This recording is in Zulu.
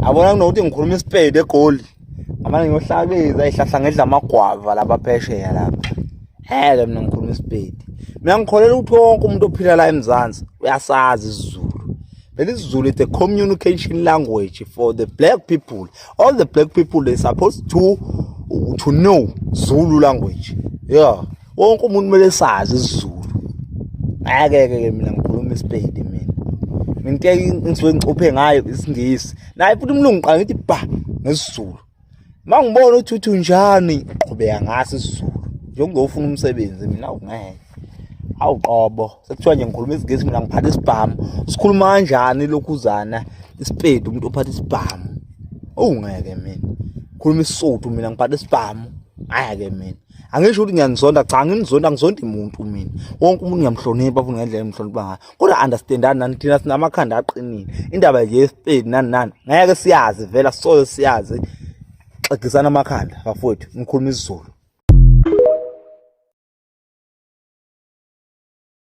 Yabona kunokuthi ngikhuluma isipedi eGoli. Ngamane ngiyohlakeza ihlahla ngedla amagwava lapha phesheya lapha. Ngeke mina ngikhuluma isipedi. Mina ngikholelwa ukuthi wonke umuntu ophila la eMzansi uyasazi isiZulu. Vele isiZulu it's a communication language for the black people. All the black people they supposed to know Zulu language. Yeah. Wonke umuntu kumele sazi isiZulu. Ngeke ke mina ngikhuluma isipedi mina. Mina into engisuke ngicuphe ngayo isiNgisi. Naye futhi umlungu qala ngithi ba ngesiZulu. Mangibona ukuthi uthi unjani qhubeka ngaso isiZulu. Njengofuna umsebenzi mina awungeke. Awuqobo sekuthiwa nje ngikhuluma isiNgisi mina ngiphatha isibhamu. Sikhuluma kanjani lokhuzana isipedi umuntu ophatha isibhamu? Ungeke mina. Khuluma isiSotho mina ngiphatha isibhamu. Ngeke mina. Angisho ukuthi ngiyanizonda cha nginizonda ngizondi umuntu mina. Wonke umuntu ngiyamhlonipha futhi ngendlela engimhlonipha ngayo. Kodwa understandani nani thina sinamakhanda aqinile. Indaba nje yesipedi nani nani ngeke siyazi vela soze siyazi. Xegisana amakhanda bafowethu ngikhuluma isiZulu.